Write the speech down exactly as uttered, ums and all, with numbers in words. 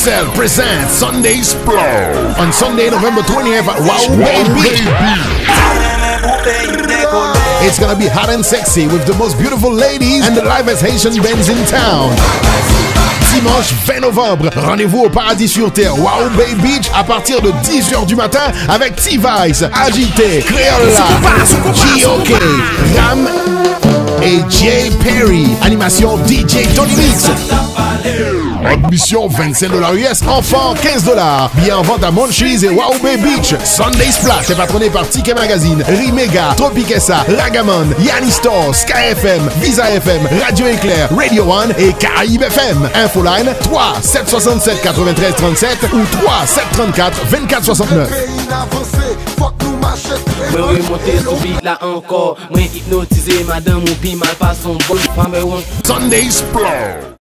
Hotel presents Sunday Splash on Sunday, November twentieth at Wow Baby. It's gonna be hot and sexy with the most beautiful ladies and the livest Haitian bands in town. Dimanche vingt novembre, rendez-vous au Paradis sur Terre, Wow Bay Beach, à partir de dix heures du matin avec T-Vice, Agité, Créola, G O K, Ram et Jay Perry. Animation D J Tony Mix. Admisyon vennsenk dola U S, enfants quinze dollars. Billets en vente à Munchies et Wow Bay Beach. Sunday Splash est patronné par Ticket Magazine, Rimega, Tropic S A, Ragaman, Yanni Store, Sky F M, Visa F M, Radio Éclair, Radio One et Caraïbe F M. Infoline trois sept soixante-sept quatre-vingt-treize trente-sept ou trois sept trente-quatre vingt-quatre soixante-neuf. Mwen remonte sou beat la ankò. Mwen ipnotize madanm ou pi mal pase yon bon fame won. Sunday Splash.